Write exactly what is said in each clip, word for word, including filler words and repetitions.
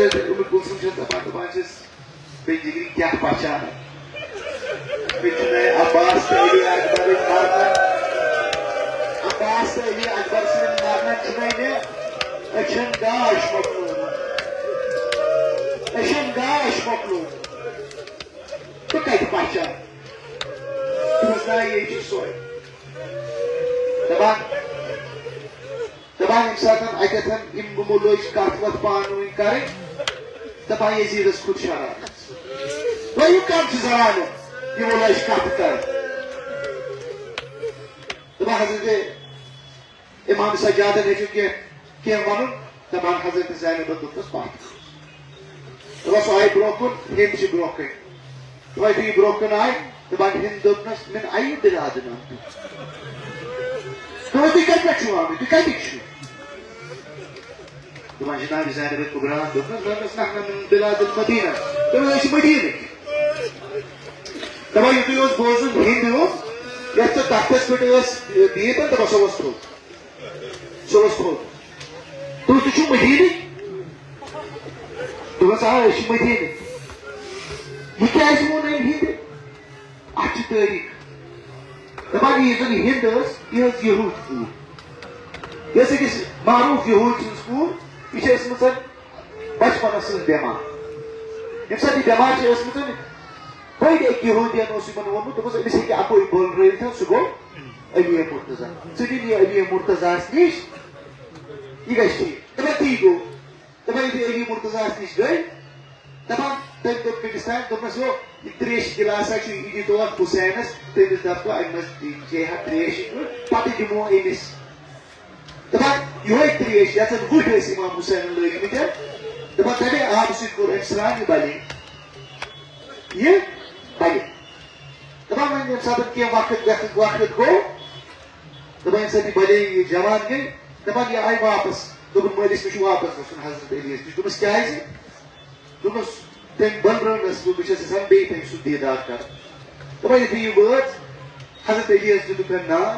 اُمہِ کُلثوم چھَس دَپان، دَپان چھِس، بے جگری کیٛاہ پہچان؟ مےٚ چھُنَے عباس تہٕ علی اکبرٕکۍ مَرنَن، عباس تہٕ علی اکبر سٕنٛدٮ۪ن مَرنَن چھُنَے مےٚ أچھَن گاش مۄکلومُت۔ أچھَن گاش مۄکلومُت۔ بہٕ کَتہِ پہچان؟ دوٚپمَس، نہ، یے چھُ سۄے۔ دَپان، دَپان، ییٚمہِ ساتہٕ اَتٮ۪تھ یِم گُمو لٲج کَتھ وَتھ پانہٕ ؤنۍ کَرٕنۍ، دَپان، یزیٖدَس کھوٚت شرارت۔ وۄنۍ یہِ کَم چھُ زنانہٕ، یِمو لٲج کَتھ کَرٕنۍ۔ دَپان، حضرت امام سجادن ہیٚچھِو کینٛہہ، کینٛہہ وَنُن، دَپان حضرت زینبَن دوٚپنَس پَتھ۔ دَپان سُہ آیہِ برٛونٛہہ کُن، ہِنٛد چھِ برٛونٛہہ کَنہِ۔ دَپان یُتھُے یہِ برٛونٛہہ کُن آیہِ، دَپان ہِنٛد دوٚپنَس، "من أي بلاد أنت؟" دوٚپُن، "تُہۍ کَتہِ پٮ۪ٹھ چھِو آمٕتۍ؟ تُہۍ کَتِکۍ چھِو؟" دَپان جناب زینب کبریٰ دوٚپنَس، دوٚپنَس، "نحن من بلاد المدینہ۔" دوٚپُن، "أسۍ چھِ مدیٖنٕکۍ۔" دَپان یُتھُے اوس بوزُن ہِنٛد ہیوٚن، یَتھ ژٕ تختَس پٮ۪ٹھ ٲس بِہِتھ، دَپان سُہ اوس تھوٚد۔ سُہ اوس تھوٚد۔ دوٚپُس، "تُہۍ چھِو مدیٖنٕکۍ؟" دوٚپمَس، "آ، أسۍ چھِ مدیٖنٕکۍ۔" یہِ کیٛازِ ووٚن أمۍ ہِنٛدِ؟ اَتھ چھِ تٲریٖخ۔ دَپان، یہِ یُس زَن یہِ ہِنٛد ٲس، یہِ ٲس یہوٗد کوٗر۔ یہِ ٲس أکِس معروٗف یہوٗد سٕنٛز کوٗر۔ یہِ چھِ ٲسمٕژ بچپنس سۭتۍ بٮ۪مار۔ ییٚمہِ ساتہٕ یہِ بٮ۪مار چھِ ٲسمٕژ، بٔڑۍ أکۍ یہوٗدین اوس یِمن ووٚنمُت، دوٚپُس، أمِس ہیٚکہِ اَکُے بٔل رٲوِتھ، سُہ گوٚو علی مرتضیٰ۔ ژٕ نِن یہِ علی مرتضیٰ ہَس نِش، یہِ گژھِ ٹھیٖک۔ دَپان، تی گوٚو۔ دَپان، یُتھُے علی مرتضیٰ ہَس نِش گٔے، دَپان، تٔمۍ دوٚپ بیٚکِس تام، دوٚپنَس، "یو، یہِ ترٛیشہِ گِلاسا چھُ، یہِ دِتو اَتھ حُسینَس، تٔمِس دَپتو، اَمہِ منٛز چیٚیہِ ہا ترٛیش یہِ کیُتھ، پَتہٕ دِمو أمِس۔" دَپان، یِہوٚے ترٛیش، یَتھ زَن وُٹھۍ ٲسۍ اِمام حُسینَن لٲگۍمٕتۍ۔ دَپان، تَمے آبہٕ سۭتۍ کوٚر أمۍ سرٛان، یہِ بَلے۔ یہِ بَلے۔ دَپان، وۄنۍ ییٚمہِ ساتہٕ کینٛہہ وقت، وقت، وقت گوٚو، دَپان، ییٚمہِ ساتہٕ یہِ بَلے، یہِ جوان گٔے، دَپان، یہِ آیہِ واپَس۔ دوٚپُن، مٲلِس، مےٚ چھُ واپَس گژھُن حضرت علیَس نِش۔ دوٚپمَس، کیٛازِ؟ دوٚپمَس، تٔمۍ بَلرٲونَس بہٕ، بہٕ چھَس یَژھان بیٚیہِ تٔمۍ سُنٛد دیٖدار کَرُن۔ دَپان، یُتھُے یہِ وٲژ، حضرت علیَس دیُتُکھ مےٚ ناو،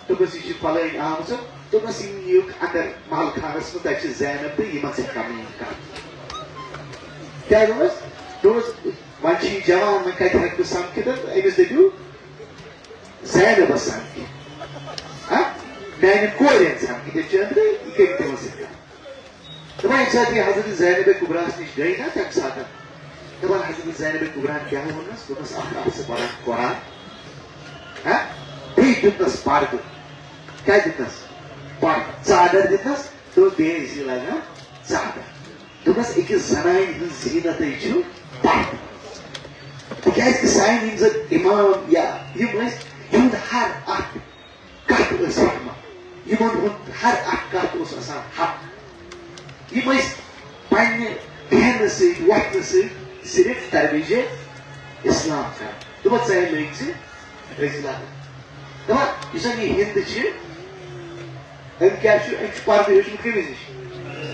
دوٚپمَس، یہِ چھِ فلٲنۍ آمٕژ۔ دوٚپمَس، یِم نِیِکھ اَندَر محل خانَس منٛز، تَتہِ چھِ زینب تہٕ یِمَن سۭتۍ کَمٕے کَتھ۔ کیٛاہ دوٚپمَس؟ دوٚپمَس، وۄنۍ چھِ یہِ جوان، وۄنۍ کَتہِ ہٮ۪کہٕ بہٕ سَمکھِتھ؟ أمِس دٔپِو زینبَس سَمکھِ۔ ہا؟ میٛانٮ۪ن کورٮ۪ن سَمکھِ، تِم چھِ أنٛدرَے، یہِ کٔرِو تِمَن سۭتۍ کَتھ۔ دَپان، ییٚمہِ ساتہٕ یہِ حضرت زینب کبریٰ ہَس نِش گٔے نا تَمہِ ساتہٕ، دَپان، حضرت زینب کبریٰ ہَن کیٛاہ ووٚننَس؟ دوٚپنَس، "اَکھ اَکھ ژٕ پَران قرآن، ہا؟ بیٚیہِ دیُتنَس پَردٕ۔" کیٛاہ دیُتنَس؟ پَردٕ۔ ژادر دیُتنَس، دوٚپُس، "بیٚیہِ ٲسی لاگان ژادر۔" دوٚپنَس، أکِس زنانہِ ہٕنٛز زیٖنتٕے چھُ پَردٕ۔ تِکیٛازِ کہِ سانہِ یِم زَن اِمام یا یِم ٲسۍ، یِہُنٛد ہر اَکھ کَتھ ٲس حکمت۔ یِمن ہُنٛد ہر اکھ کَتھ اوس آسان حق۔ یِم ٲسۍ پننہِ بیٚہنہٕ سۭتۍ، وۄتھنہٕ سۭتۍ صرف ترویج اسلام کران۔ دوٚپُکھ، "ژٕ ہے لٔگۍ زِ رٔزۍ لَگُن۔" دَپان، یُس زَن یہِ ہِنٛد چھِ، أمۍ کیٛاہ چھُ؟ أمۍ چھُ پردٕ ہیوٚچھمُت کٔمِس نِش؟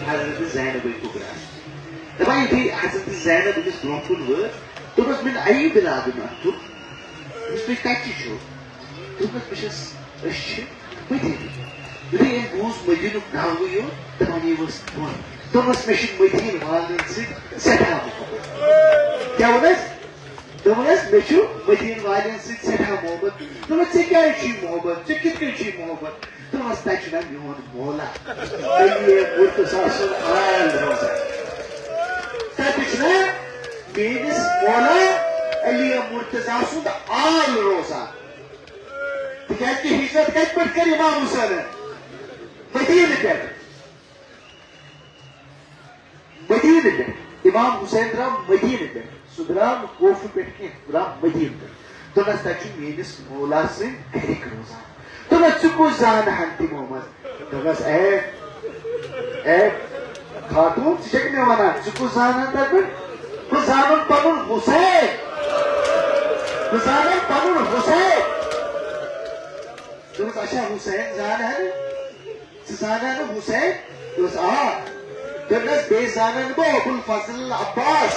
حضرت زینب کبریٰ۔ دَپان، یُتھُے حضرت زینب أمِس برونٛہہ کُن وٲژ، دوٚپنَس، "من أي بلاد أنتم؟" دوٚپُس، "تُہۍ کَتہِ چھِو؟" دوٚپنَس، "بہٕ چھَس، أسۍ چھِ مدیٖنہٕ۔" یُتھُے أمۍ بوٗز مدیٖنُک ناوٕے یوت، دَپان، یہِ ؤژھ بۄن۔ دوٚپنَس، "مےٚ چھُ مدیٖنہٕ والٮ۪ن سۭتۍ سٮ۪ٹھاہ محبت۔" کیٛاہ ووٚنُس؟ دوٚپنَس، "مےٚ چھُ مدیٖنہٕ والٮ۪ن سۭتۍ سٮ۪ٹھاہ محبت۔" دوٚپنَس، "ژےٚ کیٛازِ چھُے محبت؟ ژےٚ کِتھ کٔنۍ چھُے محبت؟" دوٚپنَس، "تَتہِ چھُ نہ میون مولا علی مرتضیٰ سُنٛد آل روزان۔ تَتہِ چھُ نہ میٲنِس مولا علی مرتضیٰ سُنٛد آل روزان۔" تِکیٛازِ کہِ ہِجرت کَتہِ پٮ۪ٹھ کٔر اِمام حُسینَن؟ مدیٖنہٕ پٮ۪ٹھ۔ مدیٖنہٕ پٮ۪ٹھ۔ اِمام حُسین درٛاو مدیٖنہٕ پٮ۪ٹھ۔ سُہ درٛاو نہٕ کوفہٕ پٮ۪ٹھ کینٛہہ، سُہ درٛاو مدیٖنہٕ پٮ۪ٹھ۔ دوٚپنَس، "تَتہِ چھُ میٲنِس مولا سٕنٛدۍ گَرِکۍ روزان۔" دوٚپنَس، "ژٕ کُس زانہٕ ہَن تِمو منٛز؟" دوٚپنَس، "اے، اے خاتوٗن، ژٕ چھَکھ مےٚ وَنان، ژٕ کُس زانہٕ ہَن تَتہِ پٮ۪ٹھ؟ بہٕ زانَن پَنُن حُسین۔ بہٕ زانَن پَنُن حُسین۔" دوٚپمَس، "اچھا، حُسین زانہٕ ہَن؟ ژٕ زانان نہٕ حُسین؟" دوٚپُس، "آ۔" دوٚپنَس، "بیٚیہِ زانان بہٕ ابوالفضل العباس۔"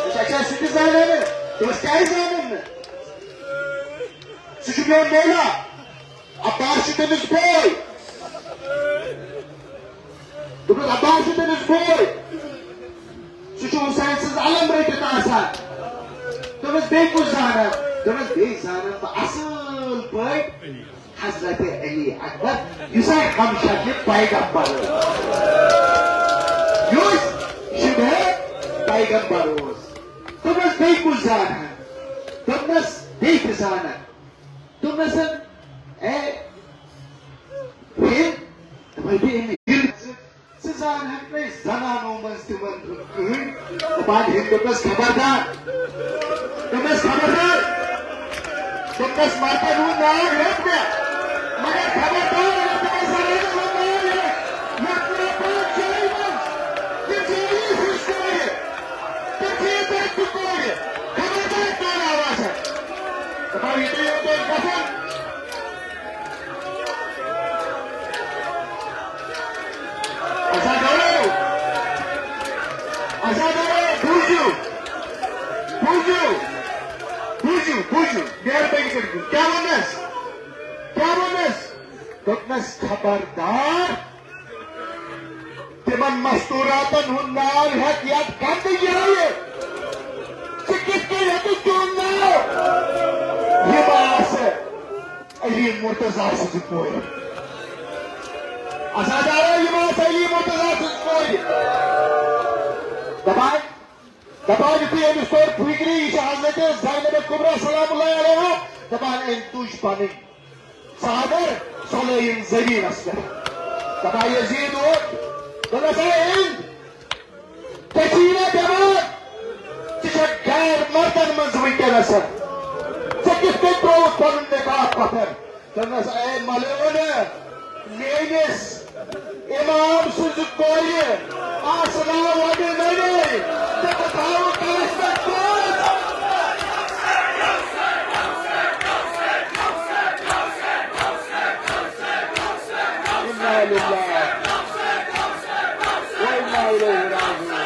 دوٚپُس، "اچھا، سُہ تہِ زانان نہٕ؟" دوٚپُس، "کیٛازِ زانَن نہٕ؟ سُہ چھُ میون مولا۔ عباس چھُ تٔمِس بوے۔" دوٚپُس، "عباس چھُ تٔمِس بوے۔" بیٚیہِ کُس زانان؟ دوٚپمَس، بیٚیہِ زانان بہٕ اَصٕل پٲٹھۍ حضرت علی اکبر، یُس اَسہِ ہمشکلِ پیغمبر اوس، یُس شبہ پیغمبر اوس۔ دوٚپمَس، بیٚیہِ کُس زانان؟ دوٚپمَس، بیٚیہِ تہِ زانان۔ دوٚپمَس، اے، ہِند، دوٚپمَس، بیٚیہِ أمِس۔ ژٕ زانہَکھ نہٕ أسۍ زنانو منٛز تِمن ہُنٛد کٕہٕنۍ۔ دَپان، ہیٚمۍ دوٚپنَس، خبردار۔ دوٚپنَس، خبردار۔ دوٚپنَس، مردن ہُنٛد ناو ہیوٚت مےٚ، مگر خبردار، اگر تِمن زنانن ہُنٛد ناو ہیوٚت، یَتھ نہٕ پانہٕ جایہِ منٛز، تِم چھِ علی سٕنٛز کورِ، تِم چھِ ییٚتہِ تہِ کورِ۔ خبردار، کانٛہہ آواز ہے۔ دَپان، یہِ تہِ یوٚت اوس گژھان۔ عزادارو، عزادارو، بوٗزِو، بوٗزِو، بوٗزِو، بوٗزِو، مہربٲنی کٔرِتھ بوٗزِو۔ کیٛاہ ووٚننَس؟ کیٛاہ ووٚننَس؟ دوٚپنَس، خبردار، تِمن مستوٗراتن ہُنٛد ناو ہٮ۪تھ یتھ گندٕ جایہِ۔ ژٕ کِتھ کٔنۍ ہٮ۪ککھ چون ناو؟ یِم آسہٕ علی مرتضی سٕنٛزٕ کورِ۔ عزادارو، یِم آسہٕ علی مرتضی سٕنٛزٕ کورِ۔ دپان، دپان یُتھُے أمِس توٚر فِکرِ، یہِ چھِ حضرت زینب کبریٰ سلام اللہ علیہا، دپان أمۍ تُج پنٕنۍ ژادر ژۄلٲیِن زٔمیٖنَس پٮ۪ٹھ۔ دَپان یزیٖد اوس، دوٚپنَس، "ہے ہِنٛد، ژےٚ چھُے نا دٮ۪ماغ؟ ژٕ چھَکھ غیر مردَن منٛز وٕنکیٚنَس۔ ژےٚ کِتھ کٔنۍ ترٛووُتھ پَنُن نِقاب پَتھر؟" دوٚپنَس، "اے ملیوٗنہٕ، میٲنِس امام سٕنٛزِ کورِ آسہٕ ناو وۄنۍ ننے، تہٕ بہٕ تھاوٕ کٲنٛسہِ پٮ۪ٹھ پانٛژھ۔" انا للہ و انا الیہ راجعون۔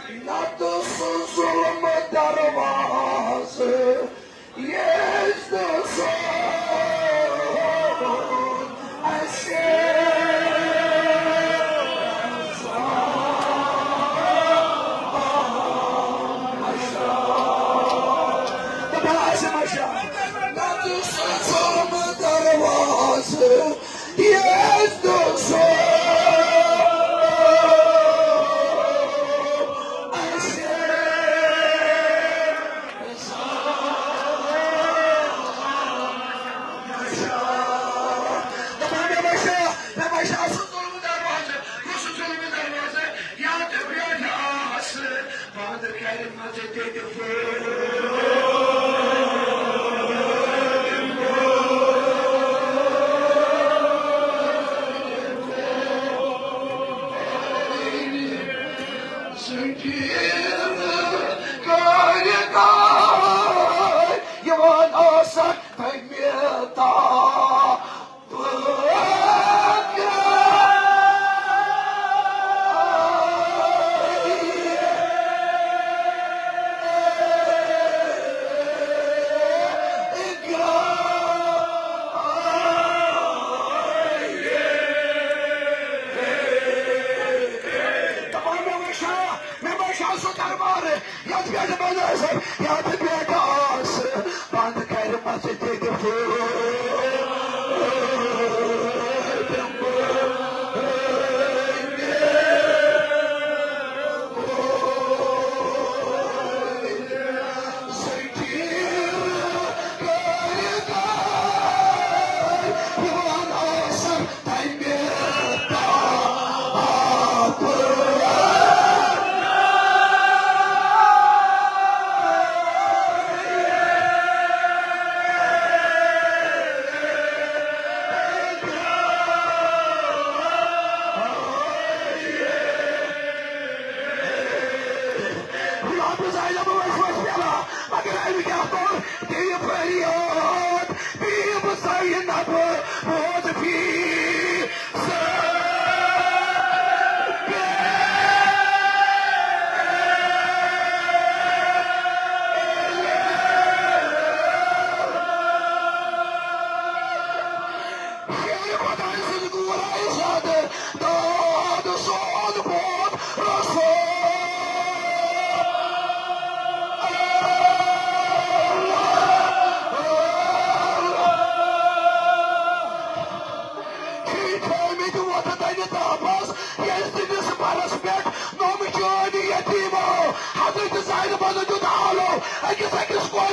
نتہٕ سُہ ظُلم دروازٕ، ییٚژھِ دۄہ سوٗد اَسہِ۔ نتہٕ سُہ ظُلم دروازٕ، ییٚژھِ دۄہ سوٗد اَسہِ۔ دَپان، مےٚ باسیٚو، مےٚ باسیٚو سُہ ظُلمہٕ دروازٕ، یُس سُہ ظُلمہٕ دروازٕ یَتھ پٮ۪ٹھ آس بنٛد کَرِ منٛزٕ تہِ تہِ پھٲلۍ۔ سنگیٖن کارِ کار یِوان آسن تَمہِ تاپہٕ۔ دَپان، مےٚ وٕچھا، مےٚ باسیٚو سُہ دربار، یَتھ پٮ۪ٹھ بہٕ ٲسٕس، یَتھ پٮ۪ٹھ آس بنٛد کَرِ مسجد پھول۔ رب زینب ؤژھ ؤژھ پیلان، مگر أمۍ کیٛاہ کوٚر؟ بیٚیہِ فریاد، بیٚیہِ بہٕ زینب ووت فی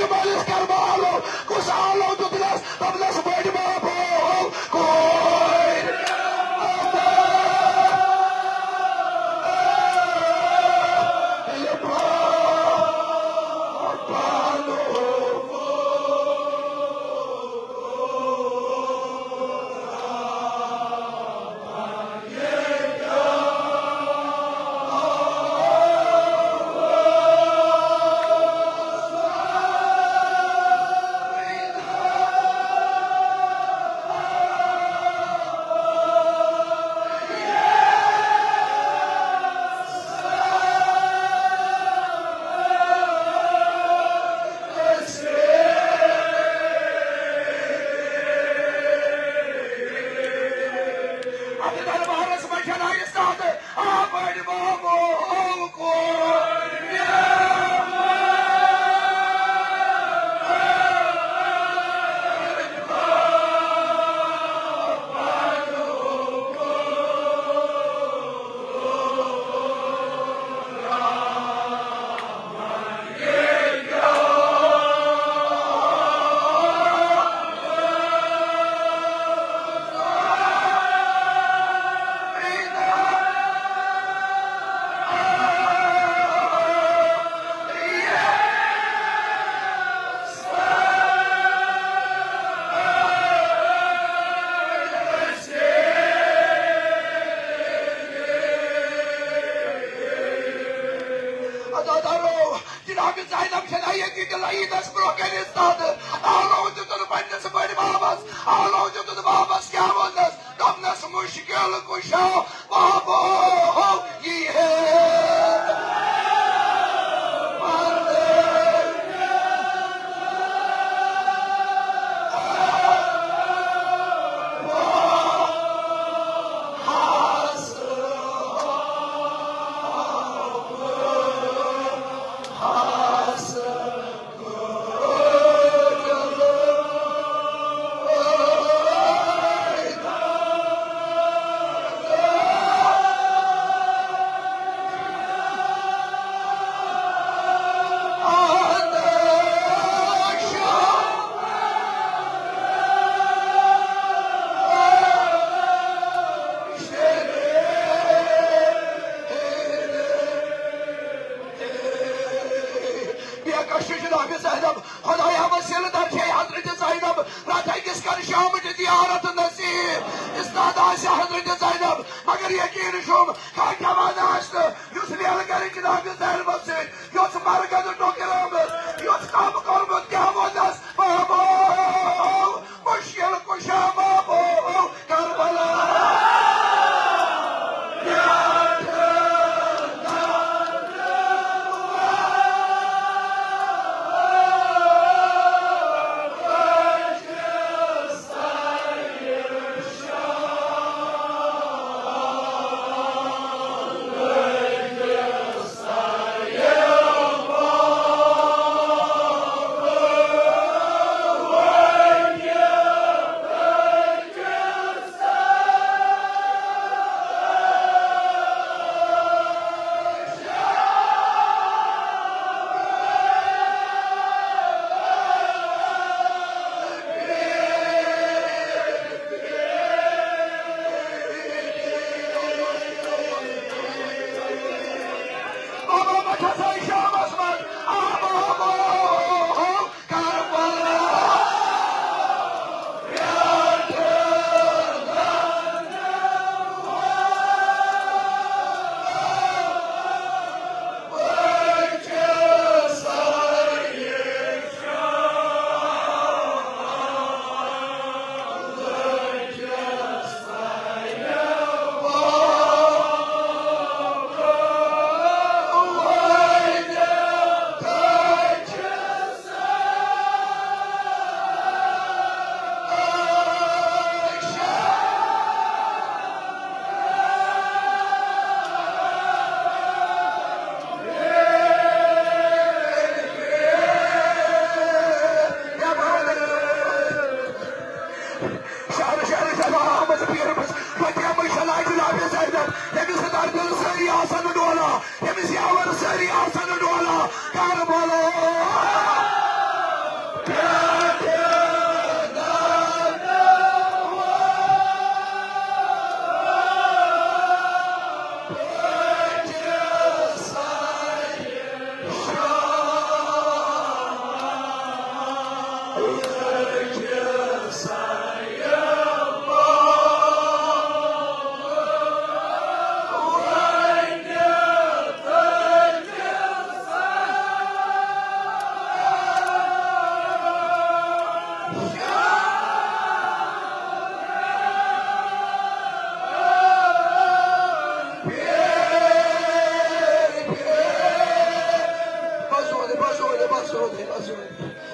مٲلِس کربالو، کُس آلو دیُتنس؟ دوٚپنس، بٔڑۍ بابو، کوٗر۔ اتھ دربارس منٛز چھنہٕ آیہِ سادٕ آبٲدۍ بابو کوٗر۔ عزادارو، جناب زینب چھنہٕ ییٚتہِ تہِ لعیٖنس برونٛہہ کنہِ ایستادٕ۔ آلو دیُتُن پننِس بٔڑۍ بابس، آلو دیُتُن بابس، کیٛاہ ووٚننس؟ دوٚپنس، مُشکِل کُشا بابو یی ہے۔ بے کش جناب زینب، خدایا وسیلہٕ درجے حضرت زینب، راتھ أکِس کر شامٕچ زیارت نصیب۔ استاد آسہِ حضرت زینب، مگر یقین چھُم، کانٛہہ جوان آسہِ نہٕ، یُس لیلہٕ کرِ جناب زینبس سۭتۍ، یۄس مرکز ٹۄکرٲومٕژ، یۄس کم کوٚرمُت، کیٛاہ ووٚنس؟ بابا، مُشکِل کُشا بابو کربلا۔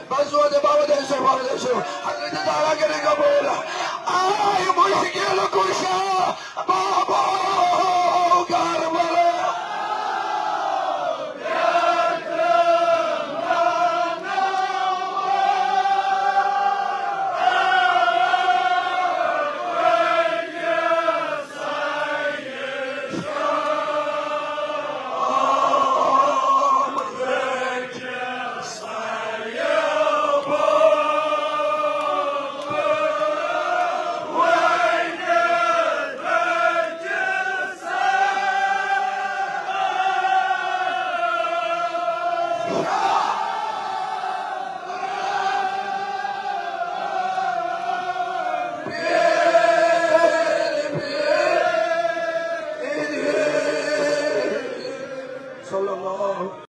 بس وعدے، بابا دے سو، بابا دے سو۔ حضرت زہرا کرے قبول۔ آئے مشکل کشا، بابا کربلا۔ صلى الله